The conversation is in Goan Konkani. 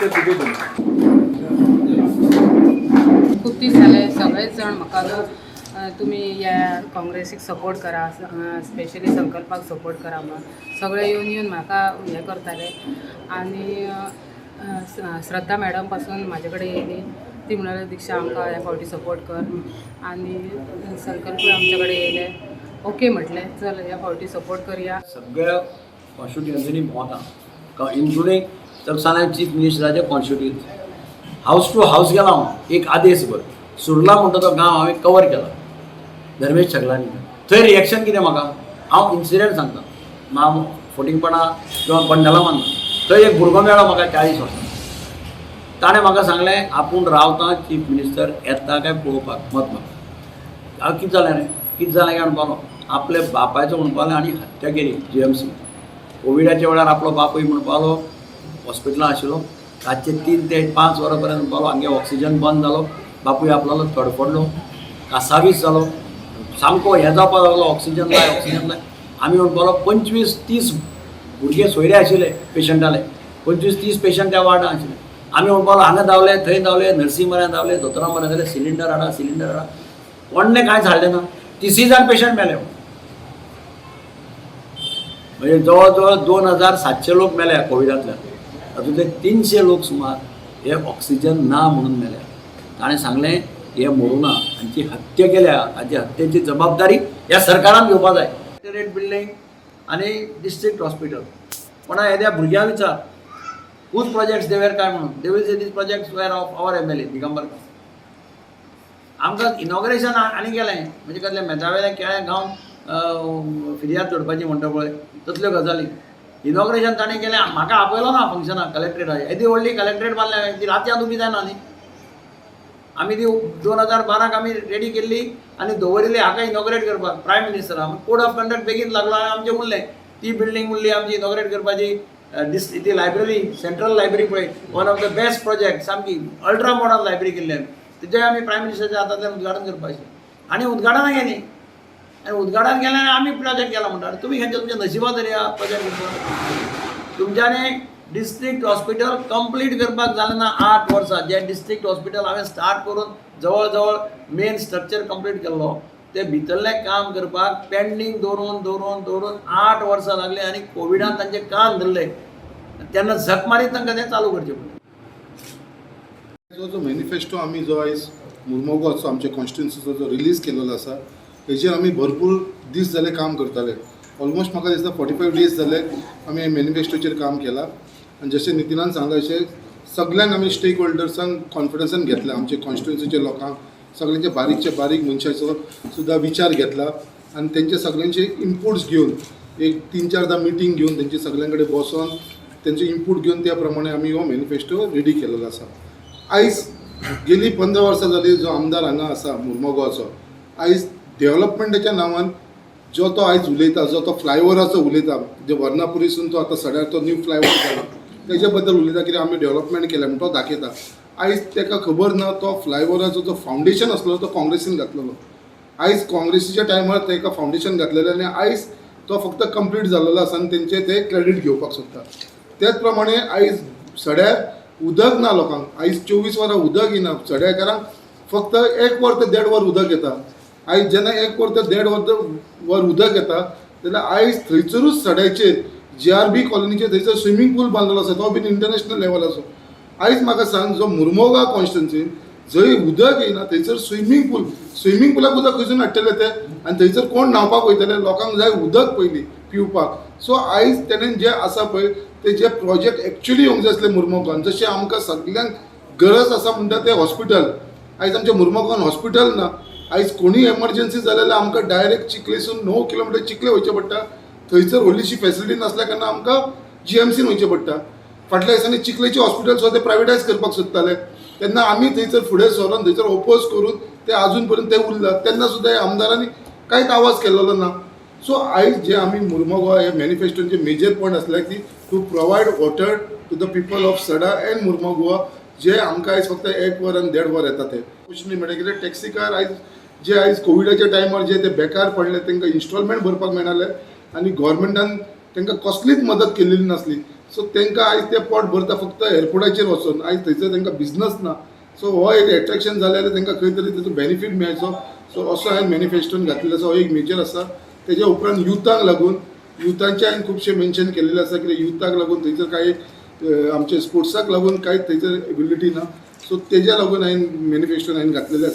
ते तुजे. खूब दीस जाले सगळेच जाण म्हाका न्हू तुमी ह्या काँग्रेसीक सपोर्ट करा, स्पेशली संकल्पाक सपोर्ट करा म्हणून सगळे येवन येवन म्हाका हें करताले. आनी श्रद्धा मॅडम पासून म्हाजे कडेन येयली, ती म्हणाली, "दीक्षा, आमकां ह्या फावटी सपोर्ट कर." आनी संकल्पूय आमचे कडेन येयले. ओके म्हटलें, चल, ह्या फावटी सपोर्ट करया. सगळ्या कॉन्स्टिट्युएन्सीनी भोंवता, इन्क्लुडींग चडसाना चीफ मिनिस्टराच्या कॉन्स्टिट्युएन्सी. हाऊस टू हाऊस गेला हांव एक आदेसभर. सुर्ला म्हणटा तो गांव हांवें कवर केला धर्मेश छगलानी. थंय रिएक्शन कितें म्हाका, हांव इन्सिडंट सांगता. हांव फोटिंगपणां किंवा बंडलां मारना. थंय एक भुरगो मेळ्ळो म्हाका 40 वर्सां. ताणें म्हाका सांगलें, आपूण रावता, चीफ मिनिस्टर येता काय पळोवपाक मत म्हाका. हांव, कितें जालें रे, कितें जालें काय म्हणपालो. आपल्या बापायचो म्हणपालो आनी हत्या केली जीएमसी कोविडाच्या वेळार. आपलो बापूय म्हणपालो हॉस्पिटलान आशिल्लो, रातचे 3 ते 5 वरां पर्यंत म्हणपालो हांगे ऑक्सिजन बंद जालो, बापूय आपलो तडफडलो, कासावीस जालो, सामको हें जावपाक लागलो, ऑक्सिजन जाय, ऑक्सिजन जाय. आमी म्हणपालो 25-30 भुरगे सोयरे आशिल्ले पेशंटाले, 25-30 पेशंट त्या वार्डान आशिल्ले. आमी म्हणपालो हांगा धांवले, थंय धांवले, नर्सी म्हऱ्यान धांवले, दोतोरा म्हऱ्यान धांवले, सिलिंडर हाडा, सिलिंडर हाडा. कोणें कांयच हाडलें ना. तिसूय जाण पेशंट मेले. म्हणजे जवळ जवळ 2700 लोक मेल्या कोविडांतल्यान. तातूंतले 300 लोक सुमार हे ऑक्सिजन ना म्हणून मेल्या. ताणें सांगलें, हे मरूना, हांची हत्या केल्या, हाची हत्येची जबाबदारी ह्या सरकारान घेवपा जाय. कलेक्टरेट बिल्डींग आनी डिस्ट्रिक्ट हॉस्पिटल कोणा येद्या भुरग्यां विचार, whose projects they were काय म्हणून, they will say these projects were of our MLA Digambar. आमकां इनॉग्रेशन आनी केलें म्हणजे कसलें मेजावेलें केळें गावन फिर्याद जोडपाची म्हणटा पळय तसल्यो गजाली. इनॉग्रेशन ताणें केलें, म्हाका आपयलो ना फंक्शनाक कलेक्ट्रेटाक. येदी व्हडली कलेक्ट्रेट बांदल्या, ती रातयांत उबी जायना न्ही. आमी ती 2012क आमी रेडी केल्ली आनी दवरिल्ली हाका इनॉग्रेट करपाक, प्रायम मिनिस्टराक. कोड ऑफ कंडक्ट बेगीन लागलो आनी आमचें उरलें. ती बिल्डींग उरली आमची इनॉग्रेट करपाची. ती लायब्ररी, सेंट्रल लायब्ररी पळय, one of the best project, सामकी अल्ट्रा मॉडर्न लायब्ररी केल्ली आमी. तेजें आमी प्रायम मिनिस्टराच्या हातांतल्यान उद्घाटन करपाचें आनी उद्घाटनाक गेली आनी उद्घाटन केलें आनी आमी प्रोजेक्ट केला म्हणटा. तुमी खंयच्या तुमच्या नशिबात तरी ह्या प्रोजेक्ट करपाक? तुमच्यांनी डिस्ट्रिक्ट हॉस्पिटल कंप्लीट करपाक जालें ना 8 वर्सां. जे डिस्ट्रिक्ट हॉस्पिटल हांवें स्टार्ट करून जवळ जवळ मेन स्ट्रक्चर कंप्लीट केल्लो, ते भितरलें काम करपाक पेंडींग दवरून दवरून दवरून 8 वर्सां लागलीं आनी कोविडान तांचे कान धरले तेन्ना झक मारीत तांकां तें चालू करचें पडलें. जो जो मॅनिफेस्टो आमी जो आयज मुर्मगांवचो, आमच्या कॉन्स्टिट्युन्सीचो जो रिलीज केलेलो आसा, हेजेर आमी भरपूर दीस जाले काम करताले. ऑलमोस्ट म्हाका दिसता 45 डेज जाले आमी मॅनिफेस्टोचेर काम केलां. आनी जशें नितीनान सांगलां तशें सगल्यांक आमी स्टेक होल्डर्सांक कॉन्फिडन्सान घेतला. आमचे कॉन्स्टिट्युन्सीच्या लोकांक सगळ्यांचे बारीकचे बारीक मनशाचो सुद्दां विचार घेतला आनी तेंचे सगळ्यांचे इनपुट्स घेवन एक तीन चारदां मिटींग घेवन, तेंचे सगळ्यां कडेन बसोन, तेंचे इनपूट घेवन त्या प्रमाणे आमी हो मॅनिफेस्टो रेडी केलेलो आसा. आयज गेली 15 वर्सां जाली जो आमदार हांगा आसा मुर्मगांवचो, आयज डेव्हलपमेंटाच्या नांवान जो तो आयज उलयता, जो तो फ्लायओवराचो उलयता, जे वर्णापुरीसून तो आतां सड्यार तो न्यू फ्लायओवर जाला, तेजे बद्दल उलयता कित्याक आमी डेव्हलपमेंट केलें म्हण तो दाखयता. आयज ताका खबर ना, तो फ्लायओवराचो जो फावंडेशन आसलो तो काँग्रेसीन घातलेलो. आयज काँग्रेसीच्या टायमार ताका फावंडेशन घातलेलें आनी आयज तो फक्त कंप्लीट जाल्लो आसा आनी तेंचे ते क्रेडीट घेवपाक सोदता. तेच प्रमाणे आयज सड्यार उदक ना लोकांक. आयज 24 वरां उदक येना. सड्याकारांक फक्त एक वर ते देड वर उदक येता. आयज जेन्ना एक वर ते देड वर उदक येता जाल्यार आयज थंयसरूच सड्याचेर जीआरबी कॉलनीचेर थंयसर स्विमींग पूल बांदलेलो आसा, तो बीन इंटरनॅशनल लेवलाचो. आयज म्हाका सांग, जो मुर्मोगांव कॉन्स्टिट्युन्सीन जंय उदक येयना थंयसर स्विमींग पूल, स्विमींग पुलाक उदक खंयसून हाडटले ते आनी थंयसर कोण न्हांवपाक वयतले? लोकांक जाय उदक पयलीं पिवपाक. सो आयज तेणेन जे आसा पळय ते जे प्रोजेक्ट एक्चुली येवंक जाय आसले मुर्मोगांवान, जशें आमकां सगल्यांक गरज आसा म्हणटा तें हॉस्पिटल. आयज आमच्या मुर्मोगांवान हॉस्पिटल ना. आयज कोणूय एमर्जन्सी जाले जाल्यार आमकां डायरेक्ट चिखलेसून 9 किलोमिटर चिखले वयचें पडटा. थंयसर व्हडलीशी फेसिलिटी नासल्या कारणान आमकां जीएमसीन वयचें पडटा. फाटल्या दिसांनी चिखलेचें हॉस्पिटल सुद्दां ते प्रायवेटायज करपाक सोदताले, तेन्ना आमी थंयसर फुडें सरोन थंयसर ओपोज करून ते आजून पर्यंत ते उरला. तेन्ना सुद्दां ह्या आमदारांनी कांयच आवाज केलेलो ना. सो आयज जे आमी मुर्मगांव हे मॅनिफेस्टोचे मेजर पॉयंट आसले की to provide water to the people of Sada and Mormugao, जे आमकां आयज फक्त एक वर आनी देड वर येता. ते क्वेश्चन म्हणटा कितें, टॅक्सीकार आयज जे आयज कोविडाच्या टायमार जे ते बेकार पडले, तांकां इन्स्टॉलमेंट भरपाक मेळनासले आनी गोवोरमेंटान तांकां कसलीच मदत केलेली नासली. सो तांकां आयज ते पोट भरता फक्त एअरपोर्टाचेर वचोन. आयज थंयसर तांकां बिजनस ना. सो हो एक एट्रेक्शन जालें जाल्यार तांकां खंय तरी तेजो बेनिफीट मेळचो. सो असो हांवें मॅनिफेस्टोन घातलेलो आसा. हो एक मेजर आसा. तेज्या उपरांत युथाक लागून, युथांचें हांवें खुबशें मेन्शन केल्लें आसा कित्याक युथाक लागून थंयसर कांय आमचे स्पोर्ट्साक लागून कांय थंयसर एबिलिटी ना. सो तेज्या लागून हांवें मॅनिफेस्टोन हांवें घातलेलें आसा.